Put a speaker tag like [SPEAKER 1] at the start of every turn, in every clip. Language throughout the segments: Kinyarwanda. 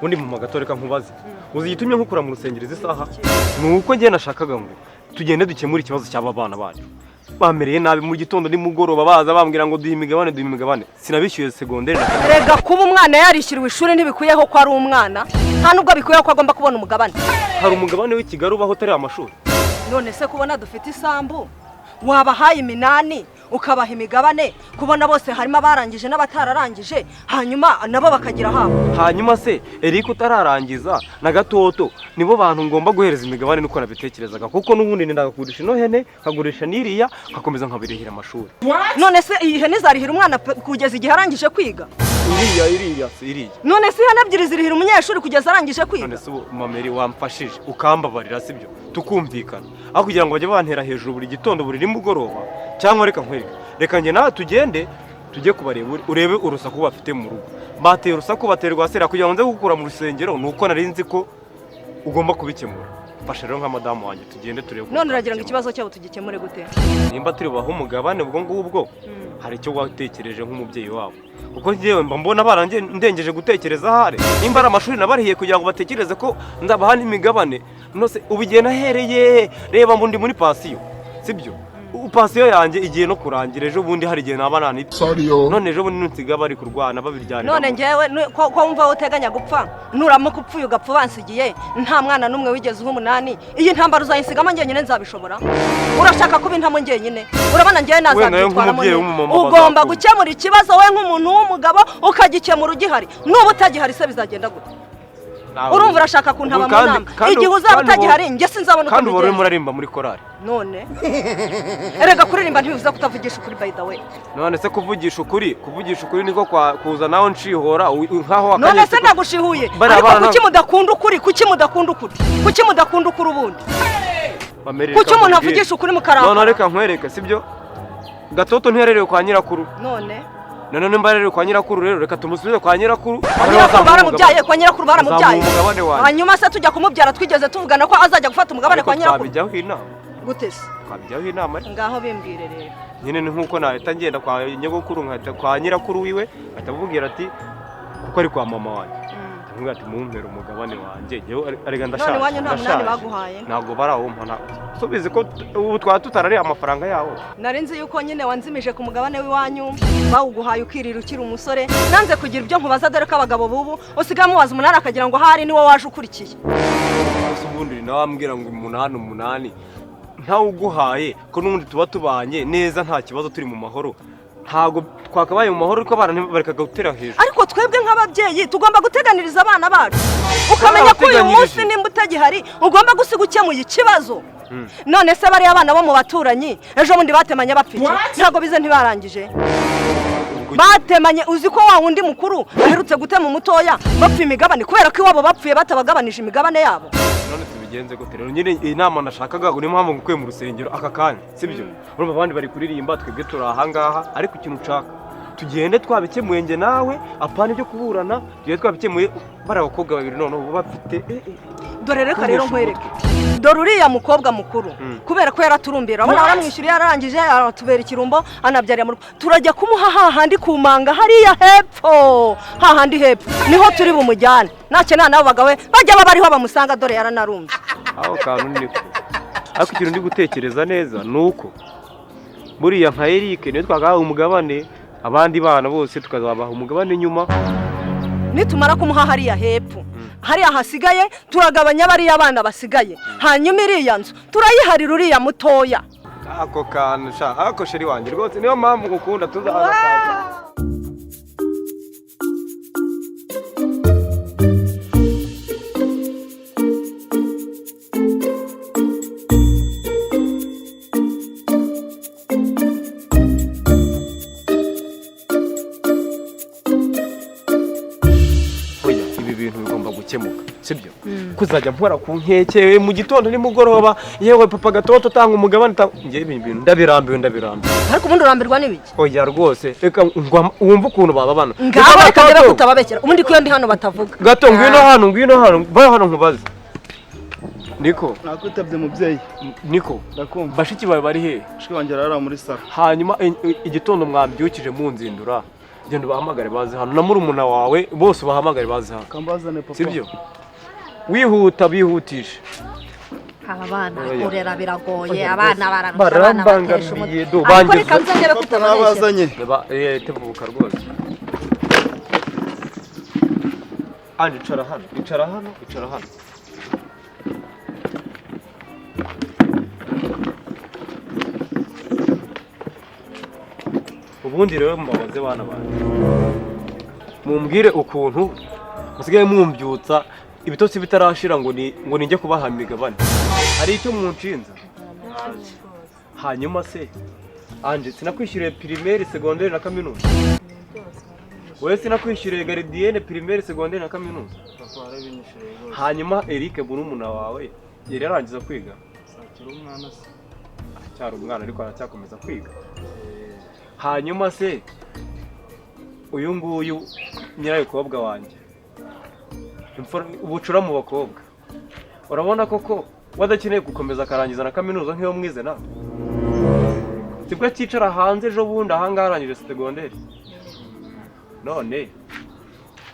[SPEAKER 1] Ubundi mu gato reka nkubaze, uzi igitumye nkukura mu rusengero izi saha? Ni uko njye nashakaga ngo tugende dukemure ikibazo cy'aba bana bacu bamereye nabi mu gitondo nimugoroba, baza bambwira ngo duhe imigabane, duhe imigabane. Sinabishyuye segonderi na
[SPEAKER 2] Rega kuba umwana yarishyuriwe ishuri ntibikwiyeho ko ari umwana, nta nubwo bikwiye ko agomba kubona umugabane.
[SPEAKER 1] Hari umugabane w'i Kigali ubaho utari amashuri?
[SPEAKER 2] None se kubona dufite isambu, wabahaye iminani, ukabaha imigabane, kubona bose harimo abarangije n'abatararangije, hanyuma nabo bakagira habo?
[SPEAKER 1] Hanyuma se Eric utararangiza na Gatoto nibo bantu ngomba guhereza imigabane? Nuko nabitekerezaga, kuko n'ubundi nendaga kugurisha ino hene, nkagurisha n'iriya, nkakomeza nkabirihira amashuri.
[SPEAKER 2] None se iyi hene izarihira umwana kugeza igihe arangije kwiga?
[SPEAKER 1] Iriya, iriya se, iriya.
[SPEAKER 2] None se ihene ebyiri zirihira umunyeshuri kugeza arangije kwiga?
[SPEAKER 1] None se ubu mameri wamfashije ukambabarira, sibyo, tukumvikana, aho kugira ngo bajye bantera hejuru buri gitondo, buri nimugoroba? Cyangwa reka nkwereke, reka njye nawe tugende tujye kubareba, urebe urusaku bafite mu rugo. Bateye urusaku, batera rwasera. Kugira ngo nze gukura mu rusengero ni uko nari nzi ko ugomba kubikemura. Fasha rero nka madamu wanjye, tugende turebe ukuntu
[SPEAKER 2] None uragira ngo
[SPEAKER 1] twabikemura.
[SPEAKER 2] ikibazo cyabo tugikemure gute?
[SPEAKER 1] Nimba turi bubahe umugabane, ubwo ngubwo hari icyo watekereje nk'umubyeyi wabo, kuko njyewe mba mbona barange ndengeje gutekereza. Ahari nimba ari amashuri nabarihiye kugira ngo batekereze ko nzabaha n'imigabane. Nose ubu igihe nahereye, reba ngo ndi muri pansiyo, sibyo? Ubu pansiyo yanjye igiye no kurangira ejo bundi, hari igihe naba nani. None ejo bundi nsiga bari kurwana babiryanira.
[SPEAKER 2] None njyewe ko wumva wowe uteganya gupfa, nuramuka upfuye ugapfa ubansigiye nta mwana n'umwe wigeze uha umunani, iyi ntambara uzayisigamo njyenyine? Nzabishobora? Urashaka kuba intamo njyenyine? Urabona njyewe
[SPEAKER 1] Wenda nawe
[SPEAKER 2] nazabyitwaramo
[SPEAKER 1] nk'umubyeyi
[SPEAKER 2] nte?
[SPEAKER 1] w'umumama
[SPEAKER 2] Ugomba
[SPEAKER 1] bazakumva.
[SPEAKER 2] gukemura ikibazo we nk'umuntu w'umugabo, ukagikemura ugihari. Nuba utagihari se bizagenda gute? Urumva urashaka kuntaba mu nama? Igihe uzaba utagihari njye sinzabona uko
[SPEAKER 1] Kandi uba urimo
[SPEAKER 2] mbigenza.
[SPEAKER 1] urarimba muri korari.
[SPEAKER 2] None erega kuririmba ntibivuze kutavugisha ukuri, by the way.
[SPEAKER 1] None se kuvugisha ukuri niko kuza nawe nshihora nkaho
[SPEAKER 2] None
[SPEAKER 1] wakanyetse
[SPEAKER 2] se ndagushihuye?
[SPEAKER 1] Bariya
[SPEAKER 2] Ariko
[SPEAKER 1] bana
[SPEAKER 2] kuki mudakunda ukuri? Kuki mudakunda ukuri? Kuki mudakunda ukuri ubundi?
[SPEAKER 1] Bamere,
[SPEAKER 2] Kuki
[SPEAKER 1] reka
[SPEAKER 2] umuntu
[SPEAKER 1] nkubwire.
[SPEAKER 2] avugisha ukuri mukarakara?
[SPEAKER 1] None reka nkwereke, sibyo? Gatoto ntiyarerewe kwa nyirakuru?
[SPEAKER 2] None?
[SPEAKER 1] None nimba yarerewe kwa nyirakuru rero, reka tumusubize kwa nyirakuru.
[SPEAKER 2] Kwa nyirakuru baramubyaye, kwa nyirakuru baramubyaye.
[SPEAKER 1] Uzamuha umugabane wanjye.
[SPEAKER 2] Hanyuma se tujya kumubyara twigeze tuvugana ko azajya gufata umugabane
[SPEAKER 1] Ariko
[SPEAKER 2] kwa nyirakuru?
[SPEAKER 1] twabijyaho inama.
[SPEAKER 2] Gute se?
[SPEAKER 1] Twabijyaho inama ariko.
[SPEAKER 2] Ngaho bimbwire rero.
[SPEAKER 1] Nyine ni nkuko nahita ngenda kwa nyogokuru, nkahita kwa nyirakuru wiwe, nkahita mubwira ati, kuko ari kwa mama wanjye, ndamubwira ati mumpere umugabane wanjye njyewe, arega ndashaje.
[SPEAKER 2] None iwanyu nta munani
[SPEAKER 1] Ndashaje.
[SPEAKER 2] baguhaye?
[SPEAKER 1] Ntabwo barawumpa, ntabwo. Subizi ko ubu twaba tutarariye amafaranga yawo?
[SPEAKER 2] Nari nzi yuko nyine wanzimije ku mugabane w'iwanyu bawuguhaye ukirira ukiri umusore. Nanze kugira ibyo nkubaza, dore ko abagabo bubu usigaye mubaza umunani akagira ngo ahari niwo waje ukurikiye.
[SPEAKER 1] Gusa ubundi nawe ambwira ngo umunani, umunani ntawuguhaye, ko n'ubundi tuba tubanye neza, nta kibazo, turi mu mahoro. Ntabwo twakabaye mu mahoro, ariko abana ntibarekaga gutera hejuru.
[SPEAKER 2] Ariko twebwe nk'ababyeyi tugomba guteganiriza abana bacu, ukamenya ko uyu
[SPEAKER 1] Barabateganyirije.
[SPEAKER 2] munsi nimba utagihari ugomba gusiga ukemuye ikibazo. None se bariya abana bo mu baturanyi ejo bundi batemanye bapfa iki? Ntabwo bize, ntibarangije, batemanye. Uzi ko wa wundi mukuru aherutse gutema umutoya bapfa imigabane, kubera ko iwabo bapfuye batabagabanije imigabane yabo?
[SPEAKER 1] None tubigenze gute rero? Nyine iyi nama nashakaga, niyo mpamvu ngukuye mu rusengero aka kanya, sibyo? Urumva abandi bari kuririmba, twebwe turi ahangaha, ariko ikintu nshaka, tugende twabikemuye njye nawe, apana ibyo kuburana, tugende twabikemuye. Bari abakobwa babiri noneho bafite
[SPEAKER 2] Dore reka rero
[SPEAKER 1] Kuntesha
[SPEAKER 2] nkwereke, dore uriya mukobwa mukuru, kubera ko yaraturumbira, urabona baramwishyuriye yararangije, aratubera ikirumbo, anabyarira mu rugo. Turajya kumuha hahandi ku manga hariya hepfo, hahandi hepfo niho turi bumujyane. Nakenera nabo bagabo bajya baba ariho bamusanga, dore yaranarumbye.
[SPEAKER 1] Aho kantu niko. Ariko ikintu ndi gutekereza neza ni uko buriya nka Eric niyo twagahawe umugabane, abandi bana bose tukazabaha umugabane nyuma.
[SPEAKER 2] Nitumara kumuha hariya hepfo, hariya hasigaye turagabanya bariya bana basigaye, hanyuma iriya nzu turayiharira uriya mutoya.
[SPEAKER 1] Ako kantu sha, ako chéri wanjye rwose, niyo mpamvu ngukunda, tuzaza. Oya, ibi bintu bigomba gukemuka, sibyo? Kuzajya mpora ku nkeke mu gitondo nimugoroba, yewe papa Gatoto utanga umugabane, njye ibi bintu ndabirambiwe, ndabirambiwe.
[SPEAKER 2] Ariko ubundi urambirwa n'ibiki?
[SPEAKER 1] Oya rwose, reka wumve ukuntu bababana.
[SPEAKER 2] Ngaho reka ndebe ko utababekera ubundi, ko iyo ndi hano batavuga.
[SPEAKER 1] Gato, ngwino hano, ngwino hano, va hano nkubaze. Niko.
[SPEAKER 3] Nakwitabye mubyeyi.
[SPEAKER 1] Niko.
[SPEAKER 3] Ndakumva.
[SPEAKER 1] Bashiki bawe bari hehe?
[SPEAKER 3] Mushiki wanjye arara muri salo.
[SPEAKER 1] Hanyuma igitondo mwabyukije munzindura, Genda ubahamagare baze hano, na murumuna wawe bose ubahamagare baze hano.
[SPEAKER 3] Kambazane papa.
[SPEAKER 1] Sibyo, wihuta, bihutishe.
[SPEAKER 2] Aba bana
[SPEAKER 1] Oya.
[SPEAKER 2] kurera biragoye.
[SPEAKER 1] Oya,
[SPEAKER 2] Abana
[SPEAKER 1] rwose.
[SPEAKER 2] bararusha, abana batesha
[SPEAKER 1] Barambangamiye,
[SPEAKER 2] umutwe.
[SPEAKER 1] do,
[SPEAKER 2] Ariko
[SPEAKER 1] bangiza.
[SPEAKER 2] reka nzongere
[SPEAKER 3] Papa,
[SPEAKER 2] kutababeshyera.
[SPEAKER 3] nabazanye.
[SPEAKER 1] Tebuka rwose. Anje, icara hano, icara hano, icara hano. Ubundi rero mbabaze, bana banjye, mumbwire ukuntu musigaye mumbyutsa ibitotsi bitarashira ngo ni ngo ninjye kubaha imigabane. Hari icyo munshinza? Hanyuma se Anje, sinakwishyuriye primaire, secondaire na kaminuza? Wowe sinakwishyuriye gardienne, primaire, secondaire na kaminuza?
[SPEAKER 3] Papa, warabinyishyuriye rwose.
[SPEAKER 1] Hanyuma Eric murumuna wawe yari yarangiza kwiga?
[SPEAKER 3] Akiri umwana se.
[SPEAKER 1] Aracyari umwana, ariko aracyakomeza kwiga. Hanyuma se uyu nguyu nyirayukobwa wanjye, ubucura mu bakobwa, urabona koko wadakeneye gukomeza akarangiza na kaminuza nk'iyo mwize nawe? Sibwo akicara hanze ejo bundi ahangaha arangije secondaire. None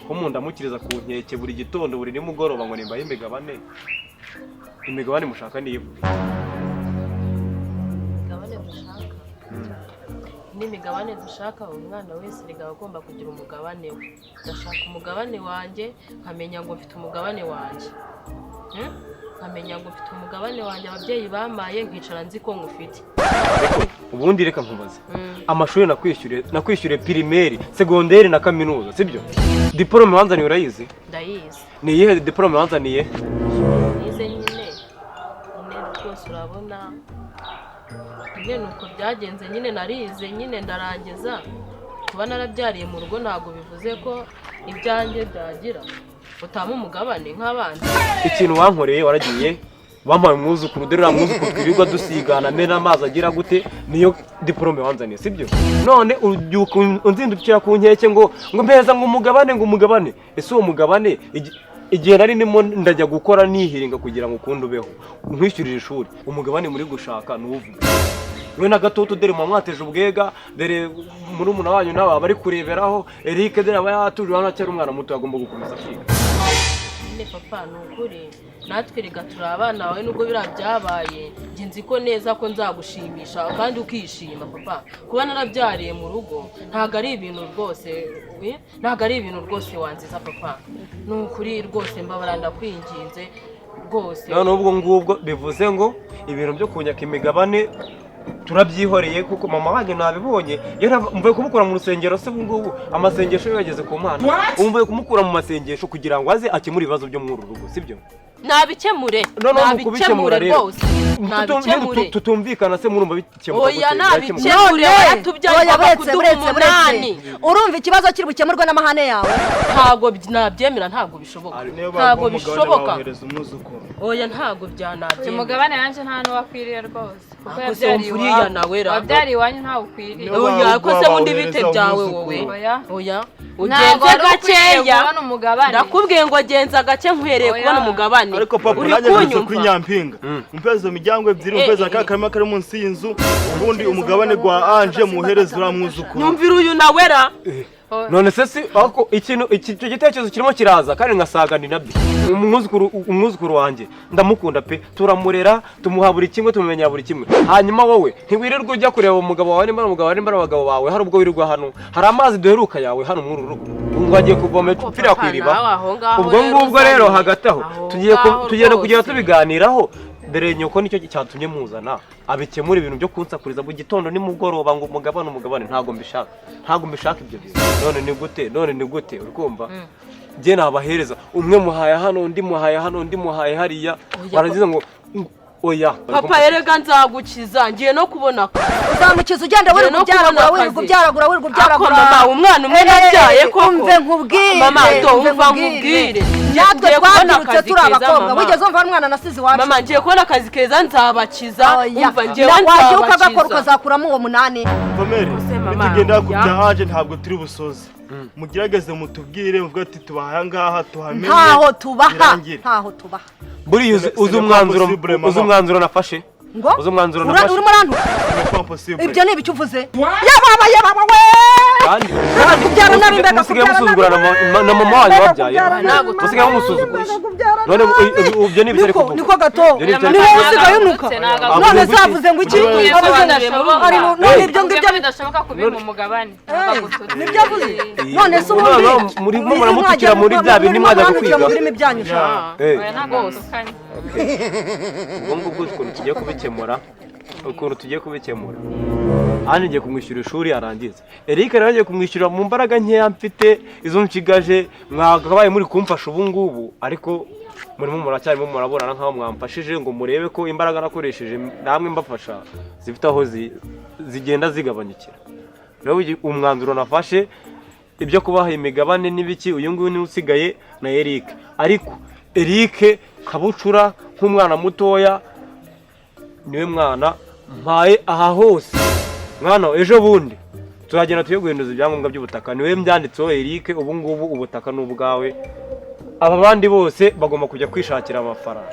[SPEAKER 1] ko mundamukiriza ku nkeke buri gitondo, buri nimugoroba, ngo nimbahe imigabane, imigabane mushaka niyo?
[SPEAKER 4] Imigabane dushaka n'imigabane dushaka, umwana wese erega aba agomba kugira umugabane we. Ndashaka umugabane wanjye, nkamenya ngo mfite umugabane wanjye. Nkamenya ngo mfite umugabane wanjye ababyeyi bamaye, nkicara nzi ko ngufite.
[SPEAKER 1] Ariko ubundi reka nkubaze. Amashuri nakwishyuriye primaire, secondaire na kaminuza, sibyo? Diplôme wanzaniye urayizi?
[SPEAKER 4] Ndayizi.
[SPEAKER 1] Ni iyihe diplôme wanzaniye?
[SPEAKER 4] Nize nyine nyine rwose, urabona nyine ni uko byagenze nyine, narize nyine ndarangiza. Kuba narabyariye mu rugo ntabwo bivuze ko ibyanjye byagira utama umugabane nk'abandi.
[SPEAKER 1] Ikintu wankoreye, waragiye wampaye umwuzukuru. Dore uriya mwuzukuru twirirwa dusigana, amena amazi, agira gute, niyo diplôme wanzaniye, sibyo? None ubyuka unzindukira ku nkeke ngo mpeza ngo umugabane, ngo umugabane. Ese uwo mugabane, igihe nari ndimo ndajya gukora nihiringa kugira ngo ukunde ubeho, nkwishyurire ishuri, umugabane muri gushaka nuwuvuga we na gatoto? Dore muba mwateje ubwega. Dore murumuna wanyu nawe aba ari kureberaho. Eric dore aba yatuje, urabona akiri umwana muto, agomba gukomeza kwiga.
[SPEAKER 4] Nyine papa, ni ukuri natwe rega turi abana bawe. Nubwo biriya byabaye, njye nzi ko neza ko nzagushimisha kandi ukishima. Papa, kuba narabyariye mu rugo ntabwo ari ibintu rwose, ntabwo ari ibintu rwose wanziza. Papa, ni ukuri rwose, mbabara, ndakwinginze rwose.
[SPEAKER 1] None ubwo ngubwo bivuze ngo ibintu byo kunyaka imigabane turabyihoreye, kuko mama wanjye nabibonye mvuye kumukura mu rusengero. Se ubu ngubu amasengesho yo yageze ku Mana? Ubu mvuye kumukura mu masengesho kugira ngo aze akemure ibibazo byo muri uru rugo, sibyo?
[SPEAKER 4] Nabikemure.
[SPEAKER 1] Noneho mu kubikemura
[SPEAKER 4] Nabikemure
[SPEAKER 1] rero,
[SPEAKER 4] rwose, nabikemure.
[SPEAKER 1] Tutumvikana se, murumva bikemuka
[SPEAKER 4] Oya,
[SPEAKER 1] gute?
[SPEAKER 4] nabikemure.
[SPEAKER 2] None,
[SPEAKER 4] Baratubyaye
[SPEAKER 2] oya,
[SPEAKER 4] bakakuduha
[SPEAKER 2] buretse, buretse, buretse.
[SPEAKER 4] umunani.
[SPEAKER 2] Urumva ikibazo kiri bukemurwe n'amahane yawe?
[SPEAKER 4] Ntabwo nabyemera, ntabwo bishoboka.
[SPEAKER 3] Niyo
[SPEAKER 4] Ntabwo
[SPEAKER 3] baguha umugabane,
[SPEAKER 4] bishoboka.
[SPEAKER 3] bawuhereza umwuzukuru.
[SPEAKER 4] Oya, ntabwo
[SPEAKER 5] Uyu
[SPEAKER 4] byanabyemera.
[SPEAKER 5] mugabane nanjye nta n'uwakwiriye rwose, kuko
[SPEAKER 4] Ako se
[SPEAKER 5] yabyariye
[SPEAKER 4] wumva uriya
[SPEAKER 5] iwabo.
[SPEAKER 4] nawe ra?
[SPEAKER 5] Wabyariye iwanyu ntawe ukwiriye.
[SPEAKER 3] Niyo
[SPEAKER 4] Oya, ko se
[SPEAKER 3] bawuguha,
[SPEAKER 4] bundi bite
[SPEAKER 3] bawuhereza
[SPEAKER 4] byawe
[SPEAKER 3] umwuzukuru.
[SPEAKER 4] wowe?
[SPEAKER 5] Oya.
[SPEAKER 4] Oya,
[SPEAKER 5] Ntabwo
[SPEAKER 4] ugenze
[SPEAKER 5] wari ukwiriye
[SPEAKER 4] gakeya.
[SPEAKER 5] kubona umugabane.
[SPEAKER 4] Ndakubwiye ngo genza gake, nkwereye
[SPEAKER 5] Oya.
[SPEAKER 4] kubona umugabane.
[SPEAKER 3] Ariko papa,
[SPEAKER 4] Uri
[SPEAKER 3] nanjye ngarutse kuri
[SPEAKER 4] kunyumva?
[SPEAKER 3] Nyampinga, umpeza izo miryango ebyiri, umpeza ka karima kari munsi y'inzu, ubundi umugabane gwa Anje muhereze uriya mwuzukuru.
[SPEAKER 4] Nyumvira uyu nawe ra.
[SPEAKER 1] None se si ako ikintu iki, icyo gitekerezo kirimo kiraza kandi nkasaga ni nabyo. Umwuzukuru wanjye ndamukunda pe, turamurera, tumuha buri kimwe, tumumenyera buri kimwe. Hanyuma wowe ntiwirirwa ujya kureba umugabo wawe, nimba ari umugabo wawe, nimba ari abagabo bawe, hari ubwo wirirwa hano? Hari amazi duheruka yawe hano muri uru rugo ngo agiye kuvoma ipfira ku iriba?
[SPEAKER 4] Nawe aho ngaho
[SPEAKER 1] Ubwo
[SPEAKER 4] rero
[SPEAKER 1] ngubwo rero,
[SPEAKER 4] uzanye.
[SPEAKER 1] hagati aho
[SPEAKER 4] Aho
[SPEAKER 1] tugiye
[SPEAKER 4] ngaho
[SPEAKER 1] tugenda kugenda
[SPEAKER 4] rwose.
[SPEAKER 1] tubiganiraho. Dore nyoko nicyo cyatumye muzana, abikemura. Ibintu byo kunsakuriza mu gitondo nimugoroba ngo umugabane, umugabane, ntabwo mbishaka, ntabwo mbishaka ibyo bintu. None ni gute? None ni gute? Uri kumva njye nabahereza, umwe muhaye hano, undi muhaye hano, undi muhaye hariya,
[SPEAKER 4] Oya,
[SPEAKER 1] warangiza ngo oya.
[SPEAKER 4] Papa, erega nzagukiza, ngiye no kubona akazi.
[SPEAKER 2] Uzamukiza ugenda
[SPEAKER 4] Ngiye
[SPEAKER 2] wirirwa
[SPEAKER 4] no
[SPEAKER 2] ubyaragura,
[SPEAKER 4] kubona
[SPEAKER 2] wirirwa
[SPEAKER 4] akazi.
[SPEAKER 2] ubyaragura, wirirwa
[SPEAKER 4] Ako
[SPEAKER 2] ubyaragura.
[SPEAKER 4] mama, umwana umwe nabyaye koko.
[SPEAKER 2] Umve nkubwire,
[SPEAKER 4] Mama, do
[SPEAKER 2] umve
[SPEAKER 4] umva nkubwire.
[SPEAKER 2] Natwe
[SPEAKER 4] Ngiye kubona
[SPEAKER 2] twabyirutse
[SPEAKER 4] akazi
[SPEAKER 2] turi
[SPEAKER 4] keza,
[SPEAKER 2] abakobwa.
[SPEAKER 4] mama.
[SPEAKER 2] Wigeze wumva hari umwana nasize iwacu?
[SPEAKER 4] Mama, ngiye kubona akazi keza, nzabakiza.
[SPEAKER 2] Oya.
[SPEAKER 4] Umva, ngewe
[SPEAKER 2] Wajya ukagakora,
[SPEAKER 4] nzabakiza.
[SPEAKER 2] ukazakuramo uwo munani.
[SPEAKER 3] Komere,
[SPEAKER 4] Se mama,
[SPEAKER 3] nitugenda ku
[SPEAKER 4] ya.
[SPEAKER 3] bya Anje ntabwo turi busoze. Mugerageze mutubwire, muvuge ati tubaha aha ngaha, tuhamenye.
[SPEAKER 2] Ntaho tubaha.
[SPEAKER 3] Birangire.
[SPEAKER 2] Ntaho tubaha.
[SPEAKER 1] Buriya uzi
[SPEAKER 3] Ce n'est pas
[SPEAKER 1] umwanzuro
[SPEAKER 3] possible, mama.
[SPEAKER 1] uzi umwanzuro nafashe.
[SPEAKER 2] Ngo
[SPEAKER 1] Uzi umwanzuro nafashe?
[SPEAKER 2] Urimo urantuka.
[SPEAKER 3] C'est pas possible.
[SPEAKER 2] Ibyo ni ibiki uvuze? Yababa, yababa we!
[SPEAKER 1] Kandi
[SPEAKER 2] Mbega kubyara nabi, mbega
[SPEAKER 1] musigaye
[SPEAKER 2] kubyara
[SPEAKER 1] musuzugura
[SPEAKER 2] nabi.
[SPEAKER 1] na mama wanyu
[SPEAKER 2] Mbega
[SPEAKER 1] wabyaye.
[SPEAKER 2] kubyara nabi,
[SPEAKER 4] Ntabwo
[SPEAKER 1] musigaye mumusuzugura.
[SPEAKER 2] mbega kubyara
[SPEAKER 1] None
[SPEAKER 2] nabi.
[SPEAKER 1] ibyo ni ibyo ari
[SPEAKER 2] Niko
[SPEAKER 1] kuvuga.
[SPEAKER 2] niko gato.
[SPEAKER 1] Ibyo ni ibyo ari
[SPEAKER 2] Ni wowe
[SPEAKER 1] kuvuga.
[SPEAKER 2] usigaye unuka. None se avuze ngo iki?
[SPEAKER 3] Utuye
[SPEAKER 2] Avuze ngo
[SPEAKER 5] bidashoboka.
[SPEAKER 2] ari none ibyo ngibyo
[SPEAKER 5] Utuye bidashoboka kubima umugabane.
[SPEAKER 2] Eh, nibyo avuze. None se ubundi
[SPEAKER 1] Noneho murimo muramutukira muri bya bindi mwajya
[SPEAKER 2] Muramutukira
[SPEAKER 1] kwiga.
[SPEAKER 2] mu birimi byanyu sha.
[SPEAKER 1] Eh.
[SPEAKER 5] Oya, ntabwo dutukanye.
[SPEAKER 1] Ubwo ngubwo ukuntu tugiye kubikemura, ukuntu tugiye kubikemura, hano ngiye kumwishyura ishuri arangiza. Eric nawe ngiye kumwishyura mu mbaraga nkeya mfite, izo nshigaje. Mwakabaye muri kumfasha ubu ngubu, ariko murimo muracyarimo muraburana nk'aho mwamfashije, ngo murebe ko imbaraga nakoresheje namwe mbafasha zifite aho zigenda zigabanyukira. Rero umwanzuro nafashe, ibyo kubaha imigabane n'ibiki, uyu nguyu niwe usigaye na Eric. Ariko Eric kabucura nk'umwana mutoya, niwe mwana mpaye aha hose. Mwana, ejo bundi tuzagenda tujye guhinduza ibyangombwa by'ubutaka, niwe mbyanditseho. Eric, ubu ngubu ubutaka ni ubwawe. Aba bandi bose bagomba kujya kwishakira amafaranga.